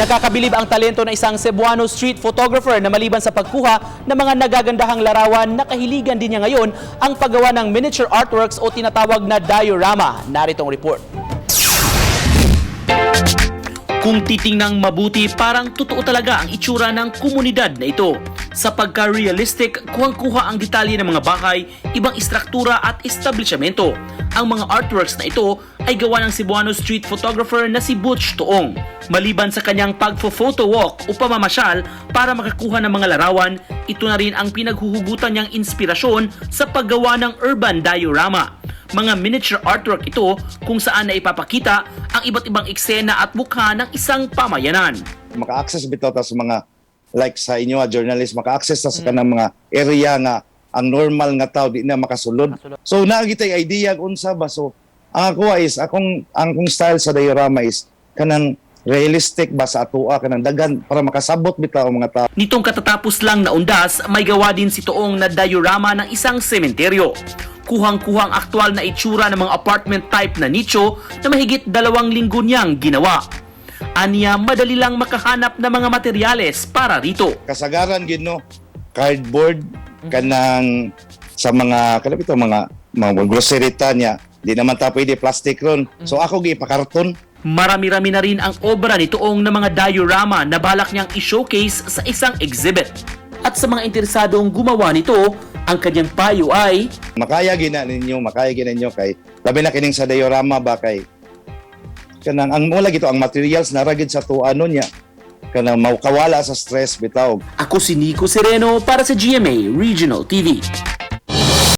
Nakakabilib ang talento ng isang Cebuano street photographer na maliban sa pagkuha ng mga nagagandahang larawan, nakahiligan din niya ngayon ang paggawa ng miniature artworks o tinatawag na diorama. Narito ang report. Kung titingnang mabuti, parang totoo talaga ang itsura ng komunidad na ito. Sa pagka-realistic, kuhang-kuha ang detalye ng mga bahay, ibang istruktura at establishmento. Ang mga artworks na ito ay gawa ng Cebuano street photographer na si Butch Toong. Maliban sa kanyang pagfo-photo walk o pamamasyal para makakuha ng mga larawan, ito na rin ang pinaghuhugutan niyang inspirasyon sa paggawa ng urban diorama. Mga miniature artwork ito kung saan na ipapakita ang iba't ibang eksena at mukha ng isang pamayanan. Maka-access bitaw ta sa mga, like sa inyo journalist, maka-access ta sa kanang mga area nga ang normal nga tao di na makasulod. So naa gitay idea kung unsa ba. So ang ako is akong ang akong style sa diorama is kanang realistic ba sa atoa, kanang daghan para makasabot bitaw ang mga tao. Nitong katatapos lang na Undas, may gawa din si Toong na diorama ng isang sementeryo. Kuhang-kuhang aktwal na itsura ng mga apartment type na nicho na mahigit 2 linggo niyang ginawa. Aniya, madali lang makahanap ng mga materyales para rito. Kasagaran gid, no, cardboard, kanang sa mga kanang ito mga grocery ta niya, di naman ta pwede plastic ron, so ako gi pakarton. Marami-rami na rin ang obra ni Toong na mga diorama na balak niyang i-showcase sa isang exhibit. At sa mga interesadong gumawa nito, ang kanyang payo ay Makaya gina ninyo, makaya gina ninyo kay labi na kining sa diorama ba, kay kanang ang mula gito ang materials nara gid sa tuano niya, kanang mawkawala sa stress bitaw. Ako si Nico Sereno para sa GMA Regional TV.